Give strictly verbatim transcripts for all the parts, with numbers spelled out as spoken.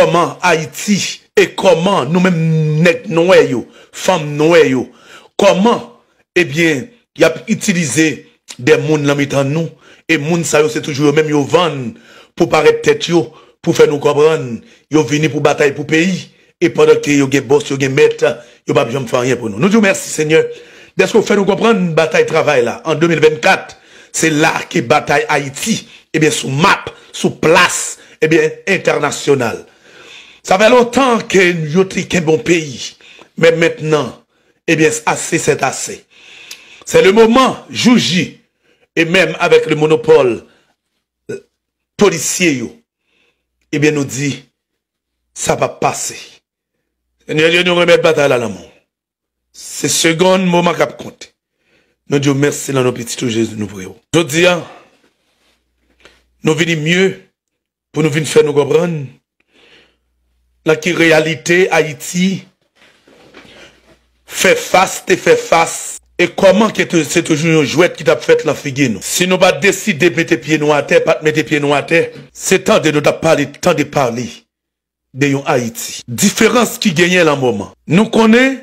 kòman Ayiti e kòman nou menm nèg nwè yo, fanm nwè yo, kòman, ebyen, y ap itilize de moun nan mitan nou, e moun sa yo se toujou yo menm yo vann pou parèt tèt yo, pou fè nou konprann yo vini pou batay pou peyi, e pandan ke yo gen bòs, yo gen mèt, yo p ap janm fè anyen pou nou. Nou di w mèsi, Senyè, dèske w fè nou konprann batay travay la an de mil vennkat, se la ke batay Ayiti, ebyen, sou map, sou plas, ebyen, entènasyonal. Sa fè lontan ke yo te kenbe yon peyi, men mentnan, ebyen, ase sèt ase. Se le moman, jou J, e menm avèk le monopòl polisye yo, ebyen, nou di, sa p ap pase. Senyè Dye, nou remèt batay la nan men w. Se segonn, moman k ap konte. Nou di w mèsi nan non pitit ou Jezi nou priye w. Jodi a, nou vini mye pou nou vin fè nou konprann nan ki reyalite Ayiti fè fas, te fè fas, e kòman ke te, se toujou yon jwèt ki t ap fèt lan figi nou. Si nou pa deside mete pye nou atè, pa t mete pye nou atè, se tande nou t ap pale, tande pale de yon Ayiti. Diferans ki genyen lan moman. Nou konnen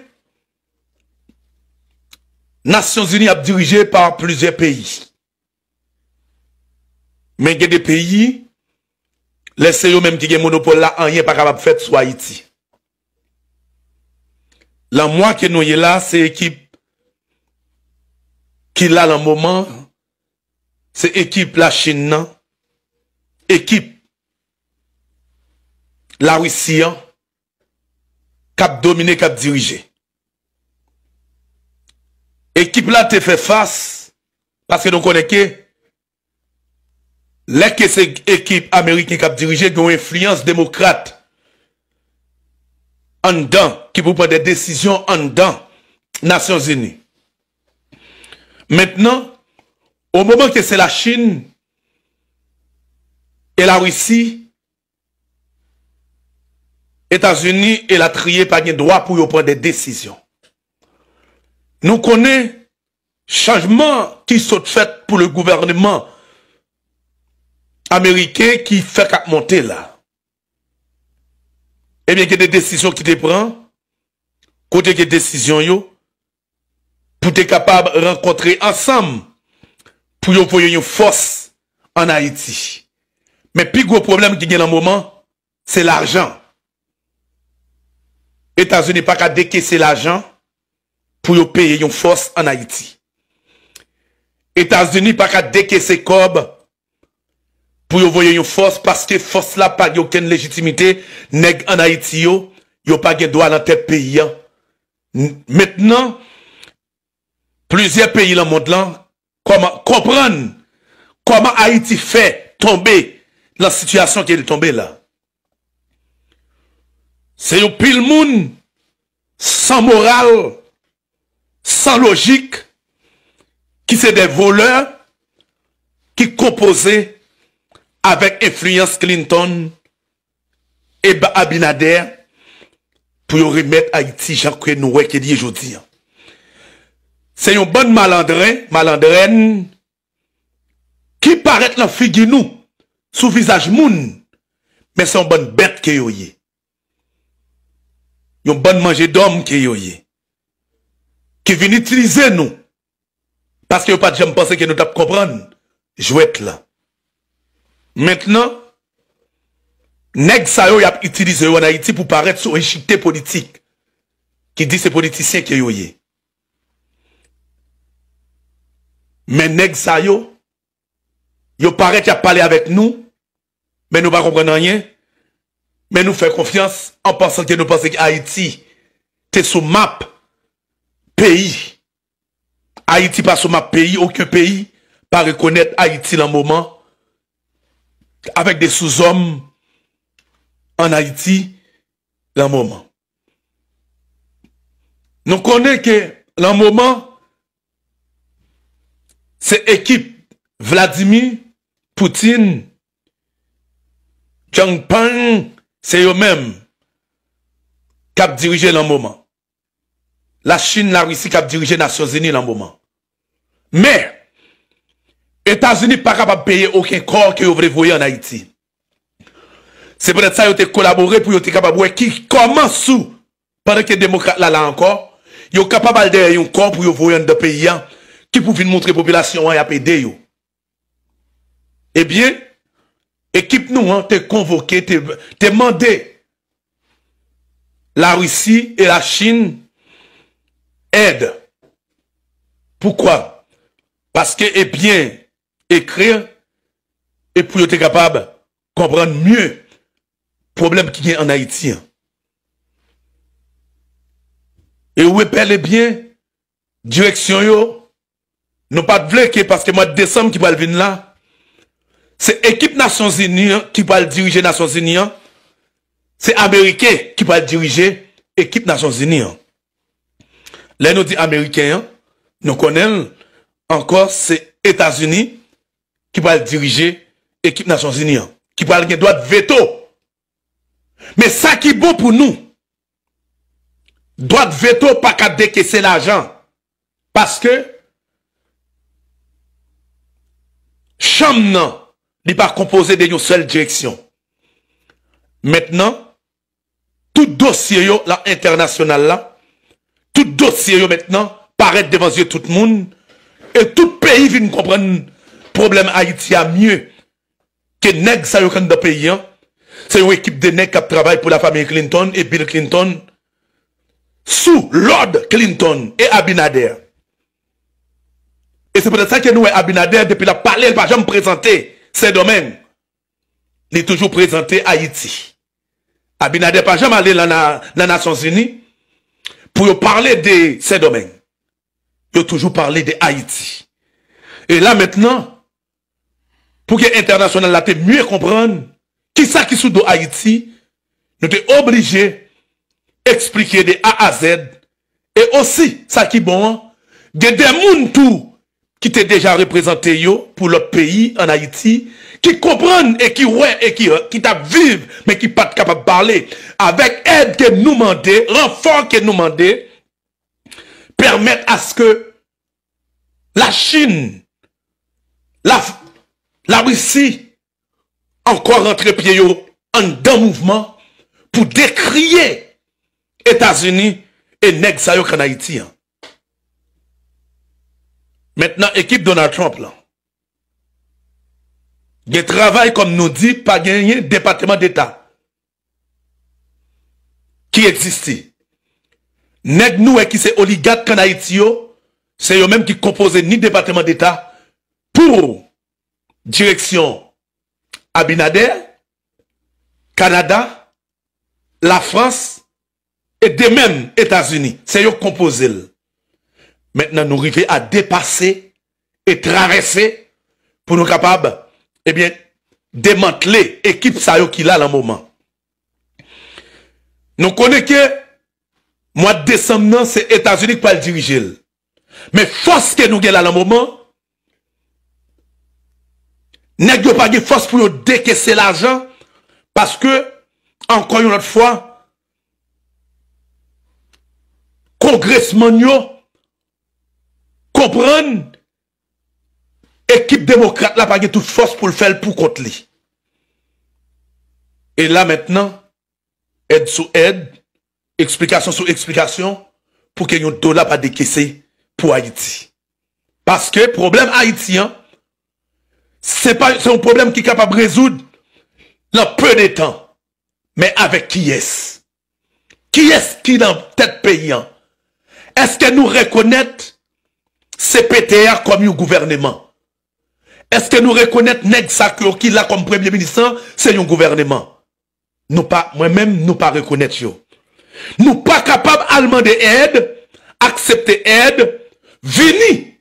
Nasyonzini ap dirije pa plizyè peyi. Men gen de peyi, lè se yo menm ki gen monopòl la, anyen pa kapab fèt sou Ayiti. Lan mwa ke nou ye la, se ekip ki la lan moman, se ekip Lachin nan, ekip Larisi an, k ap domine, k ap dirije. Ekip la te fè fas, paske nou konnen ke lè ke se ekip ameriken k ap dirije, gen yon enfliyans demokrat anndan, ki pou pran de desizyon anndan Nasyonzini. Mentnan, o moman ke se Lachin e Larisi, Etazini elatriye pa gen dwa pou yo pran de desizyon. Nou konnen chanjman ki sot fèt pou le gouvènman ameriken ki fèk ap monte la. Ebyen, gen de desizyon ki te pran, kote ke desizyon yo, pou te kapab rankontre ansanm, pou yo voye yon fòs ann Ayiti. Men pi gwo pwoblèm ki gen lan moman, se lajan. Etazini pa ka dekese lajan pou yo peye yon fòs ann Ayiti. Etazini pa ka dekese kòb pou yo voye yon fòs, paske fòs la pa gen okenn lejitimite, nèg ann Ayiti yo, yo pa gen dwa lan tèt peyi an. N-, mentnan, plizyè peyi lan mond lan kòman, konprann kòman Ayiti fè tonbe lan sitiyasyon ke l tonbe la. Se yon pil moun san moral, san lojik, ki se de volè, ki konpoze avèk enfliyans Clinton e Ba-, Abinader pou yo remèt Ayiti jan ke nou wè ke l ye jodi an. Se yon bann malandren, malandrèn ki parèt lan figi nou, sou vizaj moun, men se yon bann bèt ke yo ye. Yon bann manje dòm ke yo ye. Ki vin itilize nou. Paske yo pa t janm panse ke nou t ap konprann jwèt la. Mentnan, nèg sa yo, y ap itilize yo ann Ayiti pou parèt sou echikte politik, ki di se politisyen ke yo ye. Men nèg sa yo, yo parèt, y ap pale avèk nou, men nou pa konprann anyen, men nou fè konfyans an pansan ke nou panse ke Ayiti te sou map peyi. Ayiti pa sou map peyi, okenn peyi pa rekonèt Ayiti lan moman, avèk de souzòm ann Ayiti lan moman. Nou konnen ke lan moman, se ekip Vladimir Putin, Jinping, se yo menm k ap dirije lan moman. Lachin, Larisi k ap dirije Nasyonzini lan moman. Men, Etazini pa kapab peye okenn kò ke yo vle voye ann Ayiti. Se poutèt sa yo te kolabore pou yo te kapab wè ki, kòman sou, pandan ke demokrat la la ankò, yo kapab al dèyè yon kò pou yo voye anndan peyi a, ki pou vin montre popilasyon an y ap ede yo. Ebyen, ekip nou an te konvoke, te, te mande Larisi e Lachin èd. Poukwa? Paske, ebyen, ekri e pou yo te kapab konprann mye pwoblèm ki gen ann Ayiti an. E ou bèl e byen, direksyon yo, nou pa t vle ke, paske mwa desanm ki pral vin la, se ekip Nasyonzini an ki pral dirije Nasyonzini an, se Ameriken ki pral dirije ekip Nasyonzini an. Lè nou di Ameriken an, nou konnen l ankò, se Etazini ki pral dirije ekip Nasyonzini an, ki pral gen dwa veto. Men sa ki bon pou nou, dwa veto pa ka dekese lajan, paske chanm nan, li pa konpoze de yon sèl direksyon. Mentnan, tout dosye yo la entènasyonal la, tout dosye yo mentnan parèt devan zye tout moun, e tout peyi vin konprann pwoblèm Ayiti a mye ke nèg sa yo k anndan peyi an, se yon ekip de nèg k ap travay pou lafanmi Clinton e Bill Clinton, sou lòd Clinton e Abinader. E se poutèt sa ke nou wè Abinader, depi l ap pale, l pa janm prezante Sendomeng. Li toujou prezante Ayiti. Abinader pa janm ale nan, nan, nan Nasyonzini pou yo pale de Sendomeng. Yo toujou pale de Ayiti. E la mentnan, pou ke entènasyonal la te mye konprann kisa ki sou do Ayiti, nou te oblije eksplike de A a Z. E osi, sa ki bon an, gen de moun tou ki te deja reprezante yo pou lòt peyi ann Ayiti, ki konprann e ki wè e ki, ki t ap viv, men ki pa t kapab pale. Avèk èd ke nou mande, ranfò ke nou mande, pèmèt aske Lachin, la, Larisi, ankò rantre pye yo anndan mouvman pou dekriye Etazini e nèg sa yo k ann Ayiti an. Mentnan, ekip Donald Trump lan gen travay, kòm nou di, pa genyen Depatman Deta ki egziste. Nèg nou wè ki se oligat k ann Ayiti yo, se yo menm ki konpoze ni Depatman Deta pou direksyon Abinader, Kanada, Lafrans, e de menm Etazini. Se yo k konpoze l. Mentnan, nou rive a depase e travèse pou nou kapab, ebyen, demantle ekip sa yo ki la lan moman. Nou konnen ke mwa desanm nan, se Etazini k pral dirije l. Men fòs ke nou gen la lan moman, nèg yo pa gen fòs pou yo dekese lajan, paske, ankò yon lòt fwa, kongresmann yo konprann ekip demokrat la pa gen tout fòs pou l fè l pou kont li. E la mentnan, èd sou èd, eksplikasyon sou eksplikasyon, pou ke yon dola pa dekese pou Ayiti. Paske pwoblèm Ayiti an, se pa, se yon pwoblèm ki kapab rezoud lan pe de tan. Men avèk kiyès? Kiyès ki nan tèt peyi an? Èske nou rekonèt C P T a kòm yon gouvèneman? Èske nou rekonèt nèg sa k yo ki la kòm premye minis lan, se yon gouvèneman? Nou pa, mwen menm, nou pa rekonèt yo. Nou pa kapab al mande èd, aksepte èd, vini,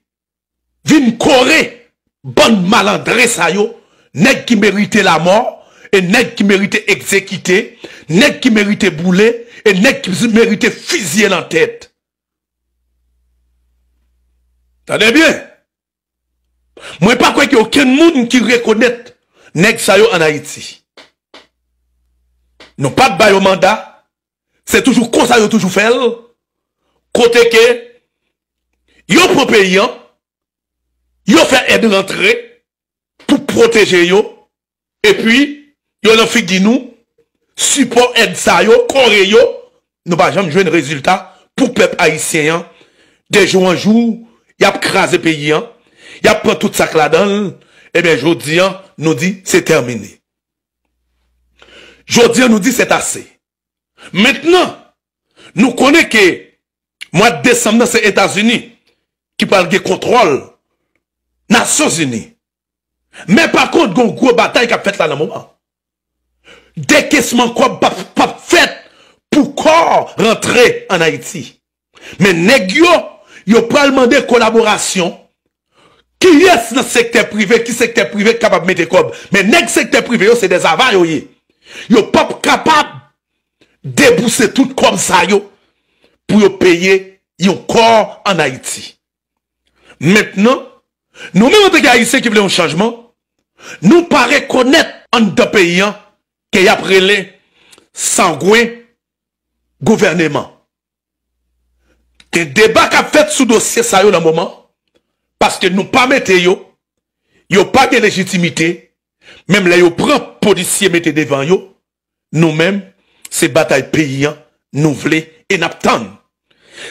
vin kore bann malandren sa yo, nèg ki merite lamò, e nèg ki merite egzekite, nèg ki merite boule, e nèg ki merite fizye lan tèt. Tande byen! Mwen pa kwè gen okenn moun ki rekonèt nèg sa yo ann Ayiti. Nou pa t ba yo manda, se toujou konsa yo toujou fè l, kote ke yo pran peyi an, yo fè èd rantre pou pwoteje yo, epi yo lan figi nou, sipò, èd sa yo, kore yo, nou pa janm jwenn rezilta pou pèp ayisyen an. De jou an jou, y ap kraze peyi an, y ap pran tout sa k ladan l. Ebyen, jodi an, nou di se tèmine. Jodi an, nou di c'est assez. Mentnan, nou konnen ke mwa desanm nan se Etazini ki pral gen kontwòl Nasyonzini. Men pa kont, gen yon gwo batay k ap fèt la nan moman. Dekesman kòb p ap, p ap fèt pou kò rantre ann Ayiti. Men nèg yo, yo pral mande kolaborasyon. Kiyès nan sektè prive, ki sektè prive k kapab mete kòb? Men nèg sektè prive yo, se dèzava yo ye. Yo p ap kapab debouse tout kòb sa yo pou yo peye yon kò ann Ayiti. Mentnan, nou menm antanke Ayisyen ki vle yon chanjman, nou pa rekonèt anndan peyi an ke y ap rele sangwen gouvèneman. Gen deba k ap fèt sou dosye sa yo nan moman, paske nou pa mete yo, yo pa gen lejitimite, menm lè yo pran polisye mete devan yo, nou menm, se batay peyi an nou vle e n ap tann.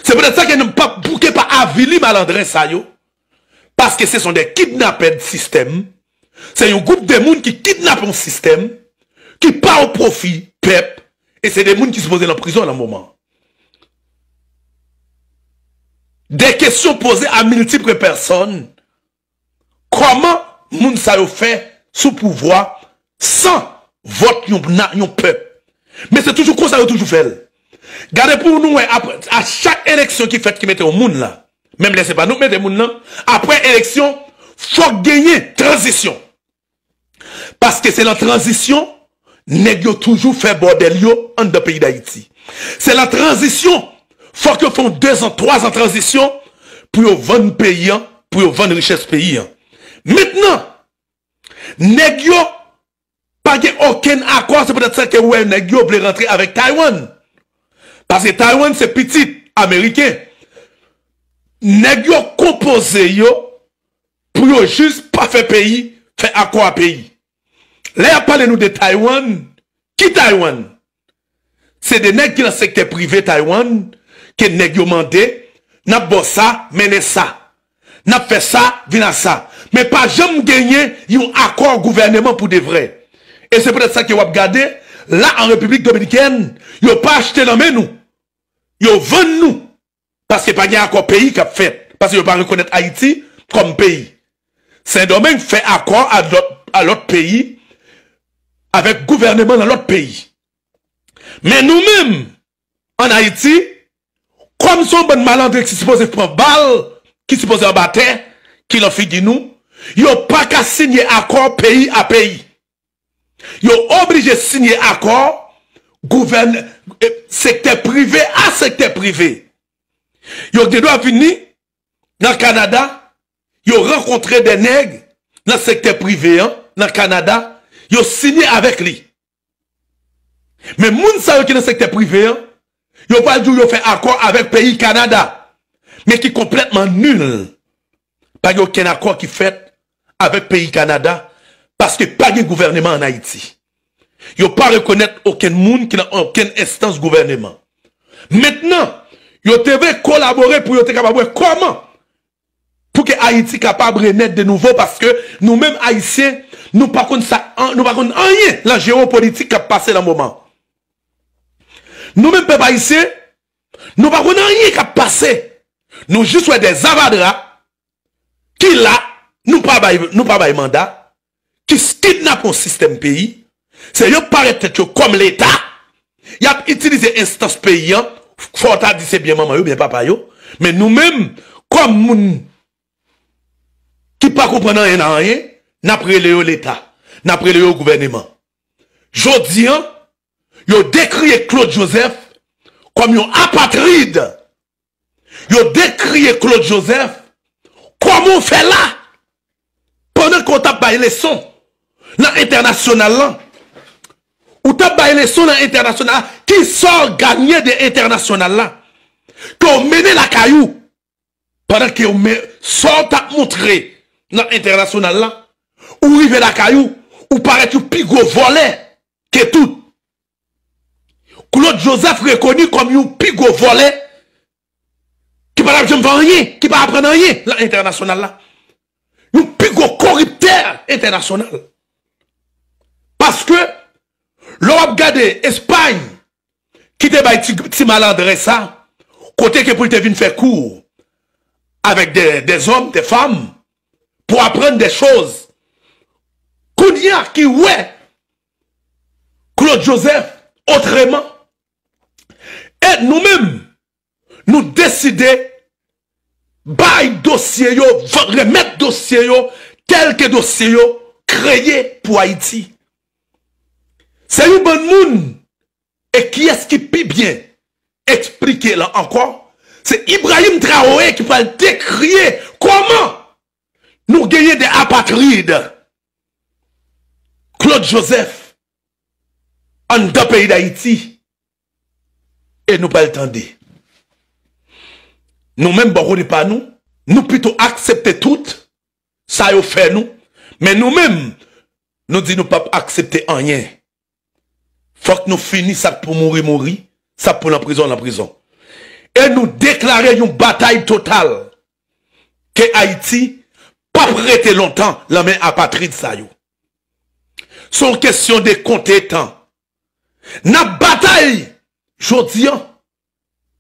Se poutèt sa ke nou p ap bouke pa avili malandren sa yo, paske se son de kidnapè de sistèm, se yon gwoup de moun ki kidnape yon sistèm, ki pa o pwofi pèp, e se de moun ki sipoze nan prizon nan moman. De kesyon poze a miltipl pèsòn, kòman moun sa yo fè sou pouvwa san vòt yon, na- yon pèp? Men se toujou konsa yo toujou fè l. Gade pou nou wè, apre, a chak eleksyon ki fèt ki mete yon moun la, menm lè se pa nou k mete moun nan, apre eleksyon, fòk genyen tranzisyon. Paske se nan tranzisyon, nèg yo toujou fè bòdèl yo anndan peyi Dayiti. Se nan tranzisyon, fòk yo fè yon dezan, twazan tranzisyon pou yo vann peyi an, pou yo vann richès peyi an. Mentnan, nèg yo pa gen okenn akò, se poutèt sa ke ou wè nèg yo vle rantre avèk Taiwan. Paske Taiwan se pitit ameriken. Nèg yo konpoze yo pou yo jis pa fè peyi, fè akò a peyi. Lè y ap pale nou de Taiwan, ki Taiwan? Se de nèg ki nan sektè prive Taiwan, ke nèg yo mande, n ap ba w sa, mennen sa. N ap fè sa, vin a sa. Men pa janm genyen yon akò gouvèneman pou de vrè. E se poutèt sa ke w ap gade, la an Repiblik Dominikèn, yo pa achte nan men nou. Yo vann nou. Paske pa gen akò peyi k ap fèt. Paske yo pa rekonèt Ayiti kòm peyi. Sendomeng fè akò a lòt, a lòt peyi, avèk gouvèneman nan lòt peyi. Men nou menm, ann Ayiti, kòm se yon bann malandren ki sipoze pran bal, ki sipoze anba tè, ki nan figi nou, yo pa ka sinye akò peyi a peyi. Yo oblije sinye akò gouvèn-, eh, sektè prive a sektè prive. Yo gen dwa vini nan Kanada, yo rankontre de nèg nan sektè prive an, nan Kanada, yo sinye avèk li. Men moun sa yo ki nan sektè prive an, yo pral di w yo fè akò avèk peyi Kanada, men ki konplètman nil. Pa gen okenn akò ki fèt avèk peyi Kanada, paske pa gen gouvèneman ann Ayiti. Yo pa rekonèt okenn moun ki nan okenn enstans gouvèneman. Mentnan, yo te vle kolabore pou yo te kapab wè kòman pou ke Ayiti kapab renèt de nouvo, paske nou menm Ayisyen, nou pa konn sa, nou pa konn anyen lan jewopolitik k ap pase lan moman. Nou menm pèp ayisyen, nou pa konn anyen k ap pase. Nou jis wè de zavadra ki la, nou pa bay, nou pa bay manda, ki s-, kidnape yon sistèm peyi. Se yo k parèt tèt yo kòm Leta. Y ap itilize enstans peyi an. Fò w ta di se byen manman yo, byen papa yo. Men nou menm, kòm moun ki pa konprann anyen nan anyen, n ap rele yo Leta. N ap rele yo gouvèneman. Jodi an, yo dekriye Claude Joseph kòm yon apatrid. Yo dekriye Claude Joseph. Kòman w fè la? Pandan ke w t ap bay leson nan entènasyonal lan, ou t ap bay leson nan entènasyonal la, kisa w ganye de entènasyonal la? Ke w mennen lakay ou, pandan ke w men, sa w t ap montre nan entènasyonal la, ou rive lakay ou, ou parèt yon pi gwo vòlè ke tout. Claude Joseph rekoni kòm yon pi gwo vòlè ki pa t ap janm fè anyen, ki pa aprann anyen nan entènasyonal la. Yon pi gwo koriptè entènasyonal. Paske, lè w ap gade Espay, ki te bay ti, ti malandren sa, kote ke pou l te vin fè kou avèk de, de zòm, de fanm, pou aprann de choz. Kounye a ki wè Claude Joseph otreman. E nou menm, nou deside bay dosye yo, va-, remèt dosye yo, tèl ke dosye yo kreye pou Ayiti. Se yon bann moun, e kiyès ki pi byen eksplike la ankò? Se Ibrahim Traoré ki pral dekriye kòman nou genyen de apatrid. Claude Joseph, anndan peyi Dayiti, e nou pral tande. Nou menm, bò kote pa nou, nou pito aksepte tout sa yo fè nou, men nou menm, nou di nou p ap aksepte anyen. Fòk nou fini, sa k pou mouri, mouri, sa k pou nan prizon, nan prizon. E nou deklare yon batay total ke Ayiti p ap rete lontan lan men apatrid sa yo. Se yon kesyon de konte tan. N ap batay jodi an.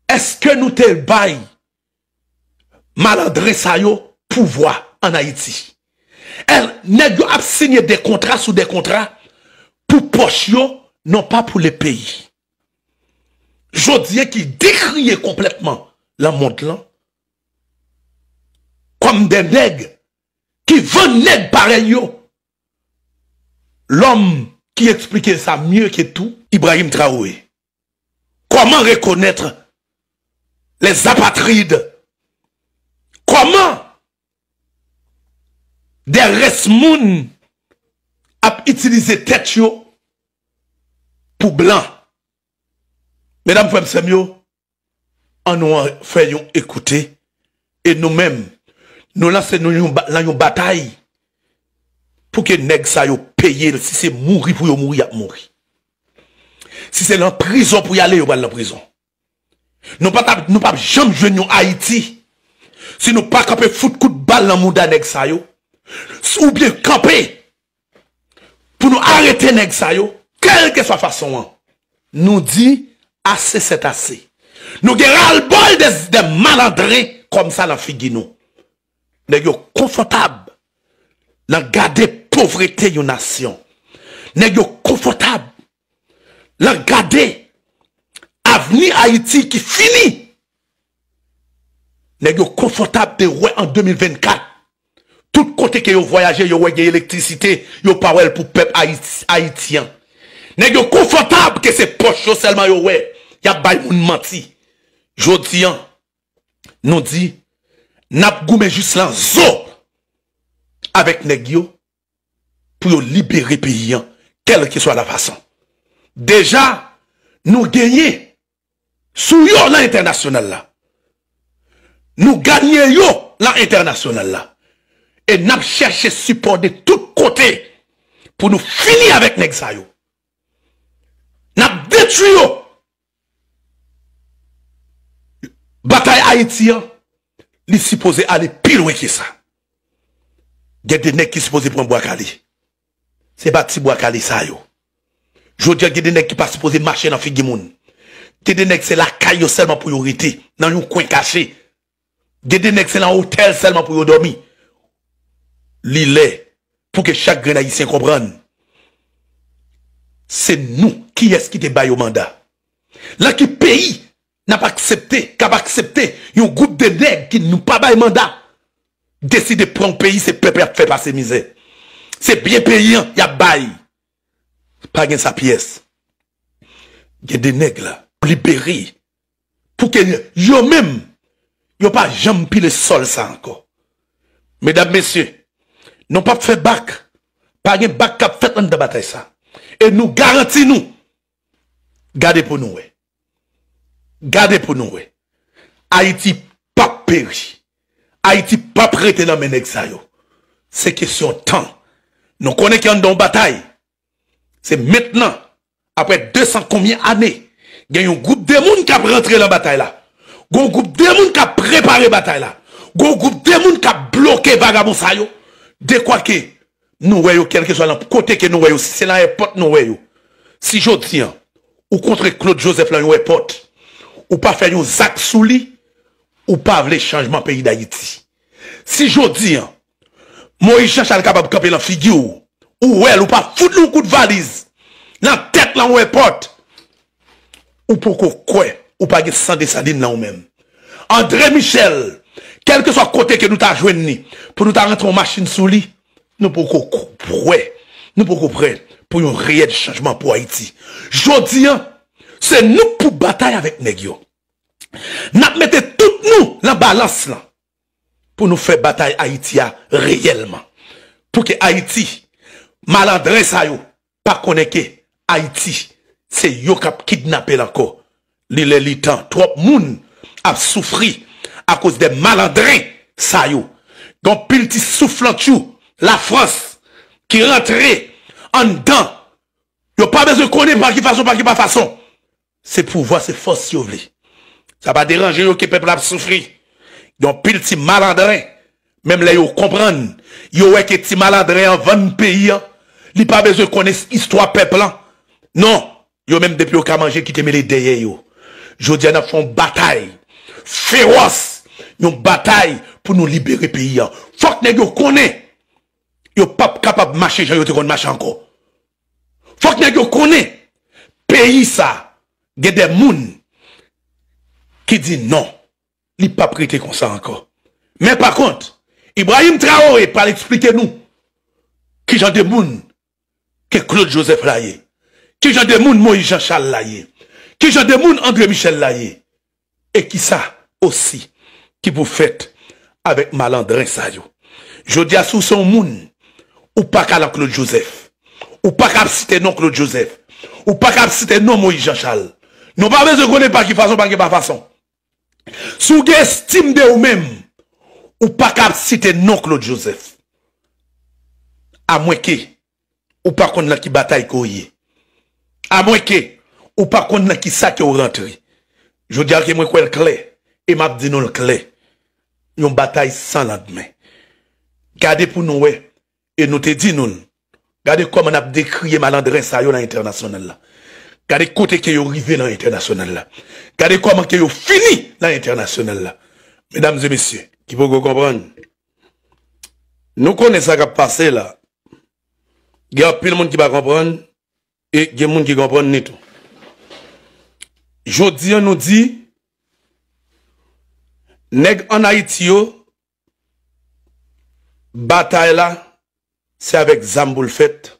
Èske nou te bay malandren sa yo pouvwa ann Ayiti? È, nèg yo ap siyen de kontra sou de kontra pou pòch yo, non pa pou le peyi. Jodi an ki dekriye konplètman lan mond lan, kòm de nèg ki vann nèg parèy yo. Lòm ki eksplike sa mye ke tou, Ibrahim Traoré. Kòman rekonèt les apatrides? Kòman de rès moun ap itilize tèt yo pou blan? Medam, frè m, sè m yo, ann nou an fè yon ekoute, e nou menm, nou lanse nou yon ba-, lan yon batay pou ke nèg sa yo peye l, si se mouri pou yo mouri, y ap mouri. Si se lan prizon pou y ale, yo pral lan prizon. Nou pa t ap, nou p ap janm jwenn yon Ayiti si nou pa kanpe fout kout bal lan mouda nèg sa yo, oubyen kanpe pou nou arete nèg sa yo, kèlkeswa fason an. Nou di, ase sèt ase. Nou gen ralbòl de, de malandren kòm sa lan figi nou. Nèg yo konfòtab lan gade povrete yon nasyon. Nèg yo konfòtab lan gade avni Ayiti ki fini. Nèg yo konfòtab de wè an de mil vennkat, tout kote ke yo vwayaje, yo wè gen elektrisite, yo pa wè l pou pèp Ayiti, ayityen. Nèg yo konfòtab ke se pòch yo sèlman yo wè, y ap bay moun manti. Jodi an, nou di, n ap goumen jis lan zo avèk nèg yo pou yo libere peyi an, kèlkeswa la fason. Deja, nou genyen sou yo lan entènasyonal la. Nou genyen yo lan entènasyonal la. E n ap chèche sipò de tout kote pou nou fini avèk nèg sa yo. N ap detwi yo. Batay Ayiti an, li sipoze ale pi lwen ke sa. Gen de nèg ki sipoze pran bwa kale. Se pa ti bwa kale sa yo. Jodi a, gen de nèg ki pa sipoze mache nan figi moun. Gen de nèg se lakay yo sèlman pou yo rete, nan yon kwen kache. Gen de nèg se nan otèl sèlman pou yo dòmi. Li lè pou ke chak grenn Ayisyen konprann. Se nou, kiyès ki te ba yo manda? Lan ki peyi n ap aksepte, k ap aksepte yon gwoup de nèg ki nou pa bay manda deside pran yon peyi, se pèp y ap fè pase mizè? Se byen peyi an y ap bay. Pa gen sa pyès. Gen de nèg la, libere. Pou ke yo menm, yo pa janm pile sòl sa ankò. Medam, mesye, nou p ap fè bak. Pa gen bak k ap fèt anndan batay sa. E nou garanti nou, gade pou nou wè. Gade pou nou wè. Ayiti p ap peri. Ayiti p ap rete nan men nèg sa yo. Se kesyon tan. Nou konnen ke anndan yon batay, se mentnan, apre de san konbyen ane, Gen yon gwoup de moun k ap rantre nan batay la. Gen yon gwoup de moun k ap prepare batay la. Gen yon gwoup de moun k ap bloke vagabon sa yo. Dekwa ke nou wè yo, kèlkeswa nan kote ke nou wè yo, si se nan èpòt nou wè yo. Si jodi an, ou kontre Claude Joseph nan yon èpòt, ou pa fè yon zak sou li, ou pa vle chanjman peyi Dayiti. Si jodi an, Moyiz Janchal kapab kanpe nan figi w, ou wè l, ou pa fout li yon kout valiz nan tèt lan, ou enpòt, ou poko kwè, ou pa gen san Desalin nan ou menm. Andre Michel, kèlkeswa kote ke nou ta jwenn li, pou nou ta rantre yon machin sou li, nou poko kwè, nou poko prè pou yon reyèl chanjman pou Ayiti. Jodi an, se nou k pou batay avèk nèg yo. N ap mete tout nou nan balans lan pou nou fè batay Ayiti a reyèlman. Pou ke Ayiti, malandren sa yo pa konnen ke Ayiti, se yo k ap kidnape l ankò. Li lè li tan, twòp moun ap soufri akoz de malandren sa yo. Gen pil ti souflantchou Lafrans ki rantre anndan. Yo pa bezwen konnen pa ki fason, pa ki pa fason. Se pouvwa, se fòs yo vle. Sa pa deranje yo ke pèp la ap soufri. Yon pil ti malandren, menm lè yo konprann, yo wè ke ti malandren an vann peyi an, li pa bezwen konnen istwa pèp lan. Non, yo menm depi yo ka manje, kite mele dèyè yo. Jodi a n ap fè yon batay fewòs, yon batay pou nou libere peyi an. Fòk nèg yo konnen yo p ap kapab mache jan yo te konn mache ankò. Fòk nèg yo konnen peyi sa gen de moun ki di non, li p ap rete konsa ankò. Men pa kont, Ibrahim Traoré pral eksplike nou kijan de moun ke Claude Joseph la ye, kijan de moun Moyiz Janchal la ye, kijan de moun Andre Michel la ye. E kisa osi ki pou fèt avèk malandren sa yo? Jodi a, si w se yon moun, ou pa ka nan Claude Joseph. Ou pa ka ap site non Claude Joseph. Ou pa ka ap site non Moyiz Janchal. Nou pa bezwen konnen pa ki fason, pa ki pa fason. Si w gen estim de ou menm, ou pa ka ap site non Claude Joseph. Amwenke ou pa konn nan ki batay ke w ye. Amwenke ou pa konn nan ki sa ke w rantre. Jodi a ke mwen kwè l klè, e m ap di nou l klè. Yon batay san landmen. Gade pou nou wè, e nou te di nou l. Gade kòman n ap dekriye malandren sa yo nan entènasyonal la. Gade kote ke yo rive nan entènasyonal la. Gade kòman ke yo fini nan entènasyonal la. Medam e mesye ki poko konprann, nou konnen sa k ap pase la. Gen anpil moun ki pa konprann, e gen moun ki konprann li tou. Jodi a, nou di, nèg ann Ayiti yo, batay la, se avèk zam pou l fèt,